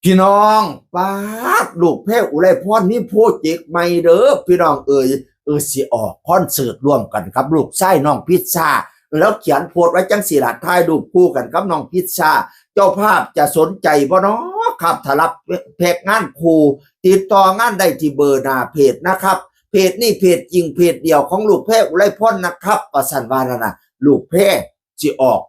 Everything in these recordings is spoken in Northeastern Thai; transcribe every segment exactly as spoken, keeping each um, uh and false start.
พี่น้อง ป๊าด ลูกแพรวอุไรพรมีโปรเจกต์ใหม่เด้อพี่น้องเอ๋ย เออ สิออกคอนเสิร์ตร่วมกันกับลูกชายน้องพิซซ่า แล้วเขียนโพสต์ไว้จังสี่ล่ะ ถ่ายรูปคู่กันกับน้องพิซซ่า เจ้าภาพจะสนใจบ่น้อครับ ถ้ารับแพ็กงานคู่ ติดต่องานได้ที่เบอร์หน้าเพจนะครับ เพจนี่เพจจริงเพจเดียวของลูกแพรวอุไรพรนะครับ ว่าซั่นว่านั่นน่ะ ลูกแพรวสิออก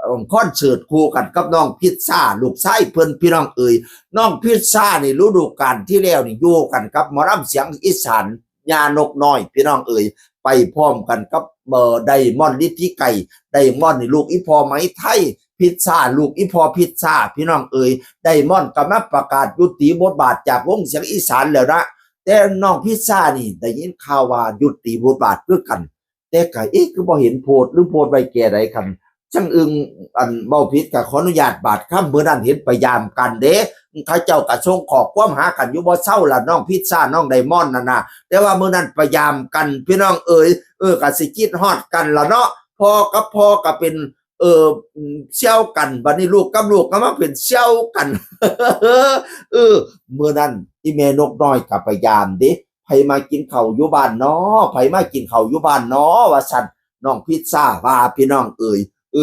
เอิ่ม คอนเสิร์ตคู่กันกับน้องพิซซ่า ลูกชายเพิ่น พี่น้องเอ๋ย น้องพิซซ่านี่ฤดูกาลที่แล้วนี่อยู่กันกับหมอลำเสียงอีสาน ย่านกน้อย พี่น้องเอ๋ย ไปพร้อมกันกับ เอ่อ ไดมอนด์ฤทธิไกร ไดมอนด์นี่ลูกอีพ่อไหมไทย พิซซ่าลูกอีพ่อพิซซ่า พี่น้องเอ๋ย ไดมอนด์ก็มาประกาศยุติบทบาทจากวงเสียงอีสานแล้วนะ แต่น้องพิซซ่านี่ได้ยินข่าวว่ายุติบทบาทคือกัน แต่ก็ เอ๊ะ คือบ่เห็นโพสต์ หรือโพสต์ไว้แก่ใดคัน จั่งอึ้ง อันเว้าผิดก็ขออนุญาตบาดคำ มื้อนั้นเห็นไปยามกันเด้ เขาเจ้าก็ส่งข้อความหากันอยู่บ่เซาล่ะ น้องพิซซ่า น้องไดมอนด์นั่นน่ะ แต่ว่ามื้อนั้นไปยามกัน พี่น้องเอ๋ย เออ ก็สิคิดฮอดกันล่ะเนาะ พ่อกับพ่อก็เป็น เออ อืม เสี่ยวกัน บัดนี้ลูกกับลูกก็มาเป็นเสี่ยวกัน เออ มื้อนั้นอีแม่นกน้อยก็ไปยามเด้ ไผมากินข้าวอยู่บ้านน้อ ไผมากินข้าวอยู่บ้านน้อ ว่าซั่น น้องพิซซ่าว่า พี่น้องเอ๋ย เอ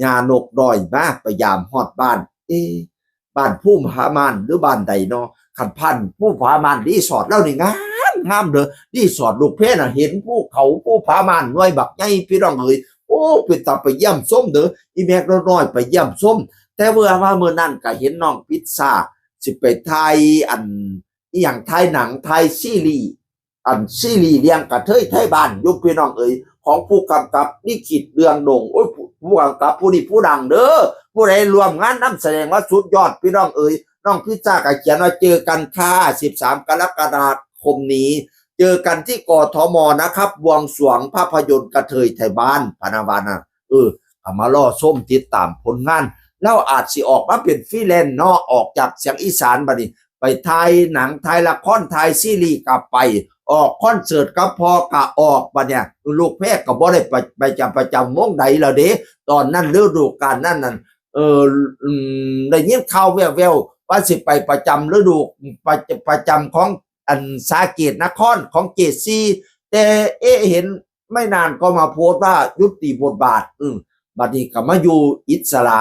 อ ย่านกน้อยมาไปยามฮอดบ้าน เอ๊ะ บ้านภูผาม่านหรือบ้านใดน้อ คันผ่านภูผาม่าน รีสอร์ทลาวนี่งามงามเด้อ รีสอร์ทลูกแพรวน่ะ เห็นภูเขาภูผาม่านหน่วยบักใหญ่ พี่น้องเอ๋ย โอ้ เป็นตาไปเยี่ยมชมเด้อ อีแม่นกน้อยไปเยี่ยมชม แต่ว่ามามื้อนั้นก็เห็นน้องพิซซ่า สิไปถ่ายอัน อีหยัง ถ่ายหนัง ถ่ายซีรีส์ อันซีรีส์เรื่องกระเทยไทบ้านอยู่ พี่น้องเอ๋ย ของผู้กำกับลิขิตเรืองโด่ง โอ้ย ผู้ ผู้กำกับผู้นี้ผู้ดังเด้อ ผู้ใดร่วมงานนำแสดงว่าสุดยอด พี่น้องเอ๋ย น้องพิซซ่าก็เขียนว่า เจอกันค่ะ สิบสาม กรกฎาคมนี้ เจอกันที่ กทม นะครับ บวงสรวงภาพยนตร์กระเทยไทบ้าน พะนะว่านะ เออ ก็มารอชมติดตามผลงาน ลาวอาจสิออกมาเป็นฟรีแลนซ์เนาะ ออกจากเสียงอีสานบัดนี้ ไปถ่ายหนัง ถ่ายละคร ถ่ายซีรีส์ก็ไป ออกคอนเสิร์ตก็พอก็ออก บัดเนี่ย ลูกแพรวก็บ่ได้ไป ไปจำ ประจำวงใดแล้วเด้ ตอนนั้นฤดูกาลนั้นนั่น เออ อืม ได้ยินข่าวแว่วๆ ว่าสิไปประจำฤดู ประ ประจำของอันสาเกตนครของเกตซี แต่ เอ๊ะ เห็นไม่นานก็มาโพสต์ว่ายุติบทบาท อืม บัดนี้ก็มาอยู่อิสระ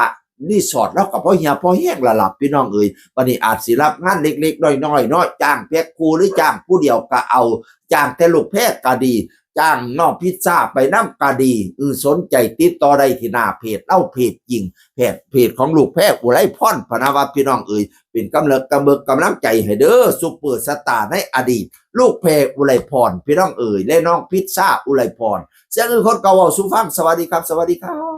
รีสอร์ทลาวก็พอเหี่ยวพอแห้งละล่ะ พี่น้องเอ๋ย บัดนี้อาจสิรับงานเล็กๆ น้อยๆ เนาะ จ้างแพ็คคู่หรือจ้างผู้เดียวก็เอา จ้างแต่ลูกแพรวก็ดี จ้างน้องพิซซ่าไปนำก็ดี อือ สนใจติดต่อได้ที่หน้าเพจลาว เพจจริง เพจ เพจของลูกแพรวอุไรพร พะนะว่า พี่น้องเอ๋ย เป็นกำลัง กำลัง กำลังใจให้เด้อ ซุปเปอร์สตาร์ในอดีต ลูกแพรวอุไรพร พี่น้องเอ๋ย และน้องพิซซ่าอุไรพร เสียงอื่นคนเก่าเว้าสู่ฟัง สวัสดีครับ สวัสดีครับ